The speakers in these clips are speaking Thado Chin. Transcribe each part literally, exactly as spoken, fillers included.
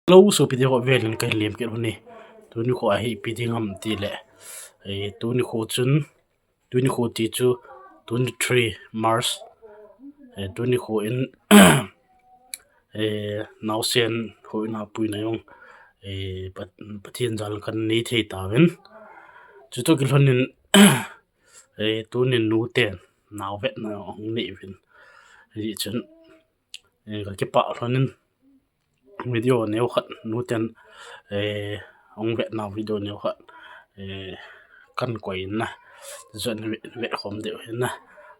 Hello, sopi te ho, velin kahin lem kit uve. Tuni kho a hi ipi ding ham tile, eh, tuni kho chun, tuni kho ti chu twenty-three March, eh, tuni kho in, eh, naosen ho in a puina jong, eh, Pat-, Pathen jal kan nei thei tauvin. Chutoh kilhonin, eh, tunin nuten nao vetna ahung nei uvin. Hijeh chun, eh, ka kipah lhonin video neo khat nuten, eh, ahung vetna video neo khat, eh, kan koi in na. Chuin vet, vet khom diu ahin na.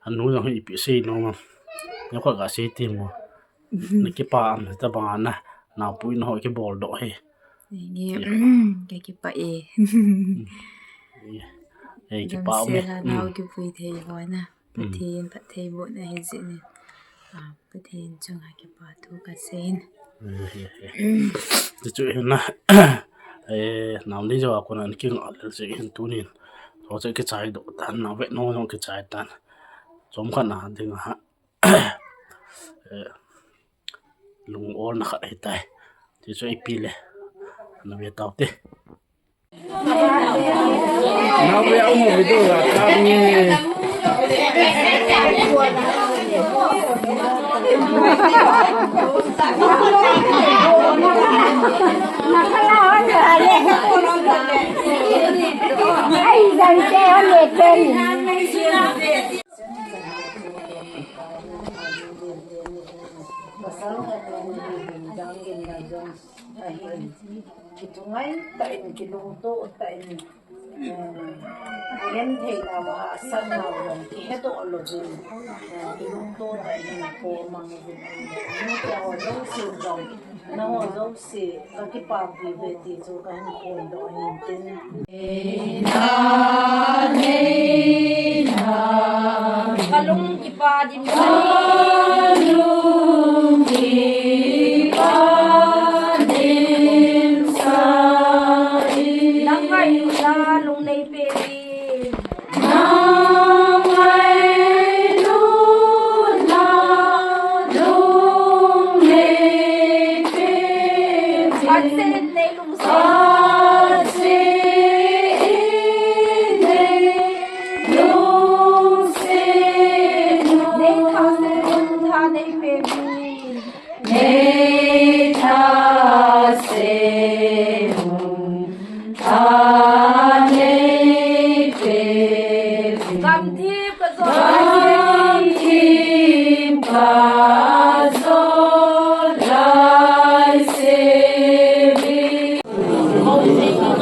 Anu jong hi ipi sei nom am. Neo khat ga sei ti mo. Na kipah am tabang a na, naopuina ho kibol doh hi. Nge, ka kipah e. Eh, kipah um e. Damsel a nao kipui thei ho na. Mm. Pathen phattheibohna hi jeh in. Ah, Pathen chunga kipathu kasei in. Eh, eh, eh. Chuchu hin na. Eh, nao ni jo a kona kingah lel jeh hin tunin. Ho chu kichai doh tan, nao vetna jong kichai tan. Chomkhat na ding a. Eh, lung olna khat ahitai. Chuchu ipi le. Na ve tau te. Nao ve a um ho video la kap nge. Ai, jang te a le ten. Ahin, kithungai tah in, kilungto tah in, eh, genthei nau, hahsat nau jong kihedoh louvin, eh, kilungto tah in, ko mang uvin, eh, nute ho jouse jong, nangho jouse, kakipah pi uve ti chu kahin phondoh ahin tin. Kalung kipa dim. Kalung kipa dim sa i. Nang ngailutna lung nei pe uvin. Nang ngailutna lung nei pe uvin. Kanse in nei lungset. Kanse in nei lungset. Nei thase in tha nei pe uvin. Nei thase in tha nei pe uvin. Gamthip kajot lai se. Gamthip kajot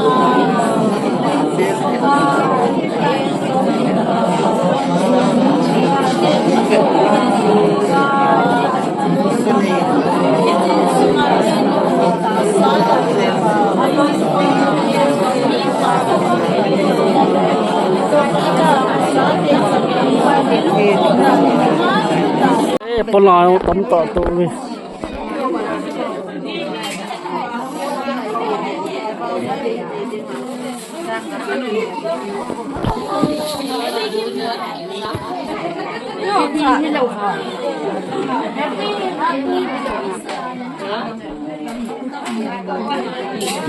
lai se. Eh, pala tam ta to ve.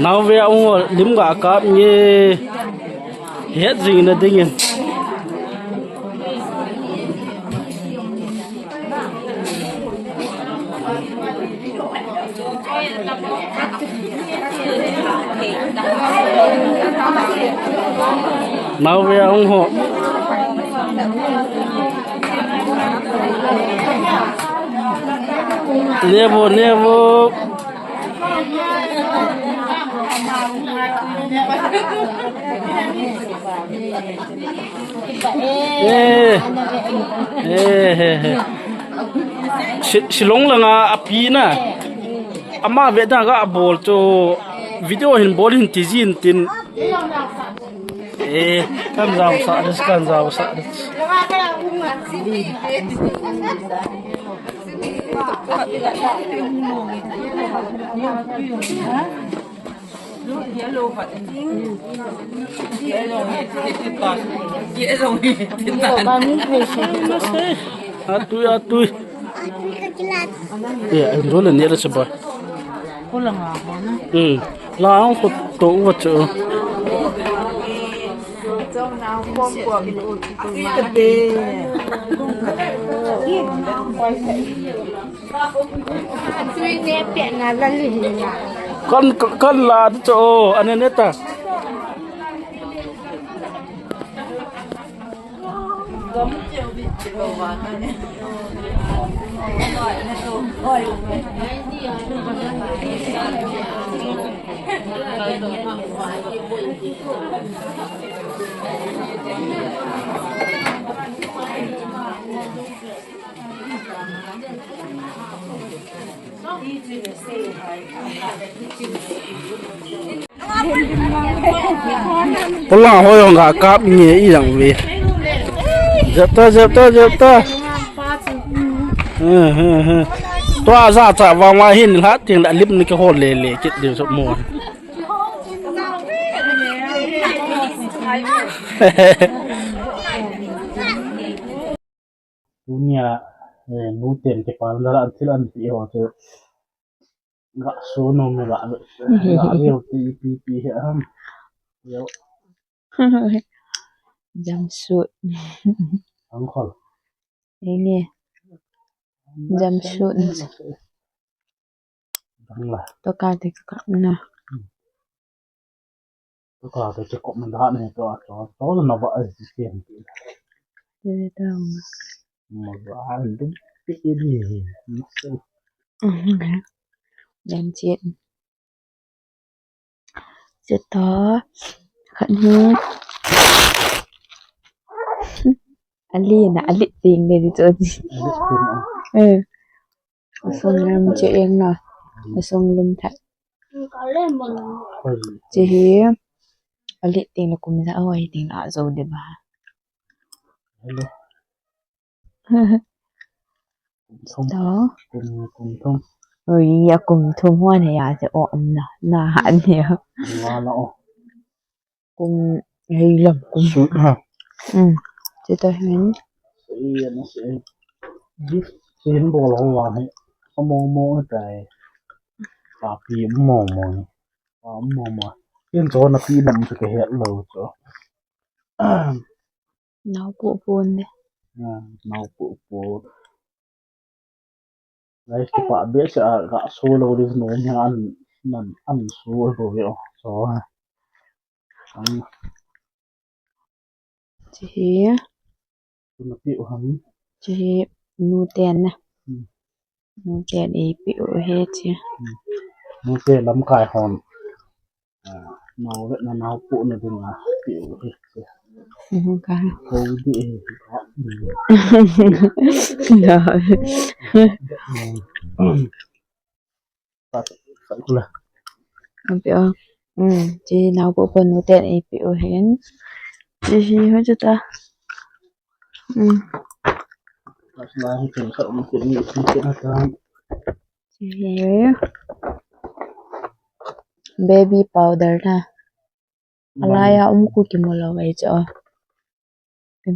Nao ve a um ho, lim ga kap nge. Het jing na ding in. Nao ve a um ho. Nevo, nevo. Eh. Eh, eh, eh. Shi-, Shillong langa api na. Ama ve da ga bol chu video hin bol hin ti jin tin. Eh, kan jao sa des, kan jao sa des. Atui, atui. Eh, ang dole ne la sa ba. Hmm. La ang ko to u chu. Kan, kan la chu, ane ne ta. Pula hoi hong ka kap ni i jang ve. Jep ta, jep ta, jep ta. He, he, he. Tua ja cha vang va hin la ting la lim ni ke ho le le kit de so mo. Tunia, eh, nu ten kipana dan thil an ti ho chu. Ga so no me ga, ga veu ti pi pi he ham. Yo. Jumpsuit. Ang khol. Ini. Jumpsuit. Dang la. To ka te ka na. Hmm. To ka te che ko man da ne to a to, to na ba a ji ke. Te ta ma. Ma ba a lu pe ke ni. Ma se. Mhm. Jumpsuit. Che to. Khat ni. Ali na, ali ting ne di to di. Ali ting, ah. Eh. Asung lam che eng na. Asung lum tha. Che hi. Ali ting la kum ja, oi ting la jo de ba. Hello. Kum thum. To. Kum, kum thum. Oi, a kum thum huan he ya che o am na. Na ha ni ya. Na na o. Kum hei lam kum. Suit ha. Um. Che to hin. Sei na sei. Gift sen bol ho wa he. Amo mo tai. Papi mo mo ni. Pa mo mo. Ken to na pi lam chu ke het lo chu. Nau pu pu ne. Ah, nau pu pu. Guys, kipa behseh a, ga so lo di no mi an, nan an so lo ve o. So. Ang. Che hi. Tu na pi u ham. Che hi nu ten na. Hmm. Nu ten ei pi u he che. Hmm. Nu ten lamkai hon. Ah, nau ve na nau pu na ding a pi u he che. Mhm, ka. Ko di e. Na. Pat, pat kula. Ampi o. Hmm, che nau pu pu nu ten ei pi u hin. Che hi ho chu ta. Hmm. Pas la hi chen kha um chen ni chen chen ta. Che hi. Baby powder na. Alai a um ku kimu lo vai cho.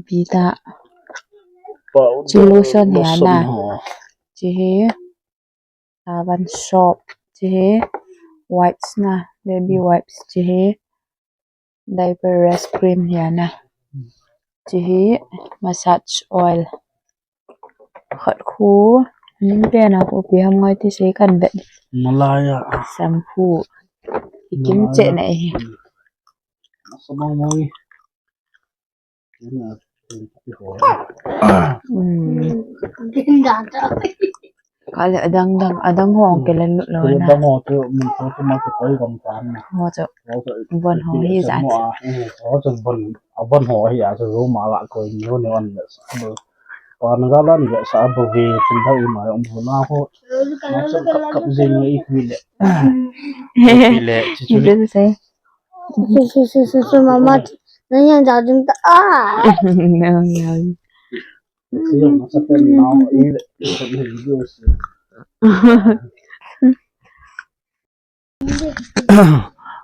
Vita. Powder. Che lotion hi a na. Lotion ho. Che hi. Sabon soap. Che hi. Wipes na. Baby wipes. Che hi. Diaper rash cream hi a na. Che hi. Massage oil. Khat khu. Ning te na khu pi ham ngai ti sei kan vet. Malaya. Shampoo. Ikim che na hi. Sabon moi. Hmm. Kale adang dang, adang ho ang kelen lut lo na. Adang ho tu, min tu tu ma tu koi gam tan na. Ho chu. Ho chu. Bon ho hi ja. Ho chu bon, a bon ho hi a chu ro ma la koi ni ho ni on le sa bo. Pa na ga lan le sa bo ve tin da i ma ong bo na ho. Ma chu kap kap jing le i pi le. Pi le, chi chu le. Su, su, su, su, mama, nang yang jao jing ta, ah. Nang yang.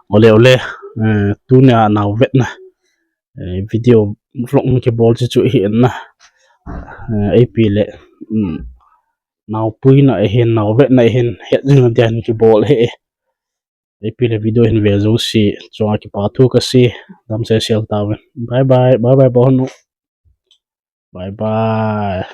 Ole, ole, eh, tunia nau vet na. Eh, video vlog kibol chu chu hi na. Eh, A P le, mm, nau pui na hin, nau vet na hin, het jing dia kibol he. Ipi le video hin ve jouse chunga kipa thu kasei. Damsel sel tauvin. Bye bye. Bye bye, Bahonu. Bye bye.